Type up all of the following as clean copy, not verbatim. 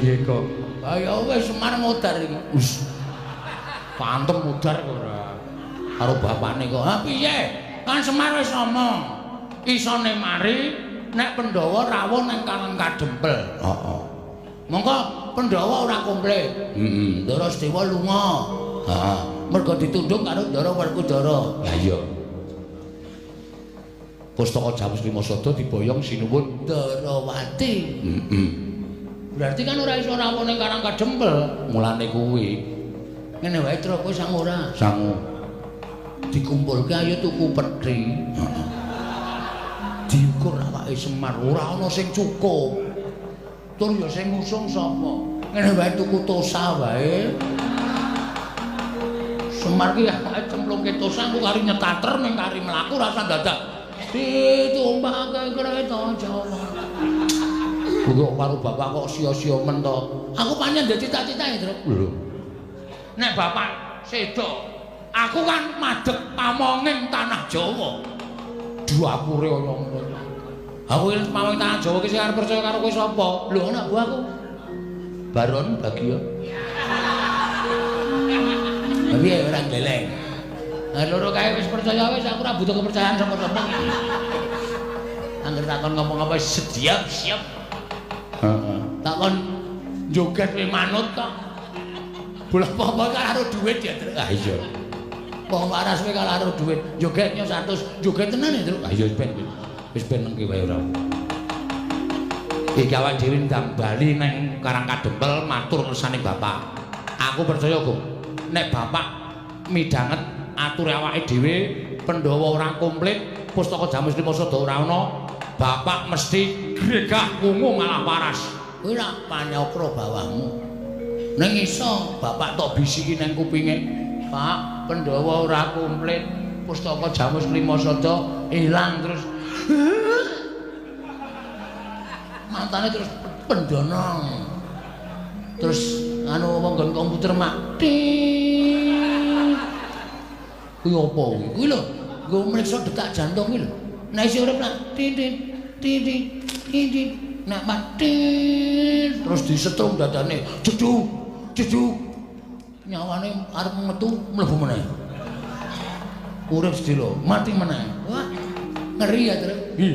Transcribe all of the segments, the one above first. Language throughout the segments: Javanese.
Piye kok? Ah ya wis Semar modar iki. Wis. Pantem modar kok ora. Karo bapakne kok. Ha piye? Kan Semar wis ngomong. Isone mari nek Pandhawa rawuh ning Karang Kadempel. Heeh. Mongko Pandhawa ora komplit. Heeh. Ndara Sedewa lunga. Heeh. Mergo ditundung karo Ndara Werkudara. Lah iya. Pustaka Jamus Lima Sada diboyong sinuwun Ndarawati. Heeh. Berarti kan ora iso rawuh ning Karang Kadempel. Mulane kuwi Ngene wae Tru, kowe sang ora? Sangu. Dikumpulke ayo tuku pethi. Heeh. Diukur awake Semar ora ana sing cukup. Tur ya sing ngusung sapa? Ngene wae tuku tosa wae. Semar ki awake cemplungke tosa ku kari nyetater ning kari mlaku rasa dadak. Ditumpake kereta Jawa. Kok karo bapak kok sia-sia men to? Aku pancen ndek cita-cita ya, Truk. Lho. Nek bapak sedo, aku kan madhep pamonging tanah Jawa. Dapure kaya ngono. Aku iki pamonging tanah Jawa ki sing arep percaya karo kowe sapa? Lho anak buahku. Baron Bagio. Piye ora gleleng. Nah, loro kae wis percaya wis aku ora butuh kepercayaan sapa-sapa. Angger takon ngomong apa sedia siap. Heeh. Takon joget kowe manut kok. Bola apa-apa karo duit ya, Truk. Ah iya. Wong waras kowe karo duit. Jogetnya 100, joget tenan ya, Truk. Ah iya wis ben. Wis ben nengke wae ora. Iki awake dhewe ndang bali nang Karang Kadempel matur kersane bapak. Aku percaya, Gong. Nek bapak midhanget ature awake dhewe, Pandhawa ora komplit, pustaka Jamus Lima Sada ora ana, bapak mesti gregah wungu malah waras. Kuwi rak panyokro bawahmu. Ning iso bapak tok bisiki nang kupinge, Pak, Pandhawa ora komplit, pustaka Jamus Lima Sada ilang terus. Matane terus pendonong. Terus anu wong nggon komputer mak. Kuwi apa kuwi? Kuwi lho, nggo mriksa detak jantung kuwi lho. Nek isih urip nak tin tin tin tin tin tin nek mati terus disetrum dadane jeduk jeduk nyawane arep metu mlebu meneh. Urip sedelo, mati meneh. Wah, ngeri ya, Truk. Hi.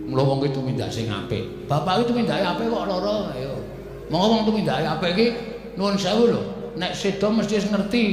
Mula wong ki tumindak sing apik. Bapak ki tumindake apik kok lara, ayo. Monggo wong tumindake apik iki nuwun sewu lho. Nek sedo mesti wis ngerti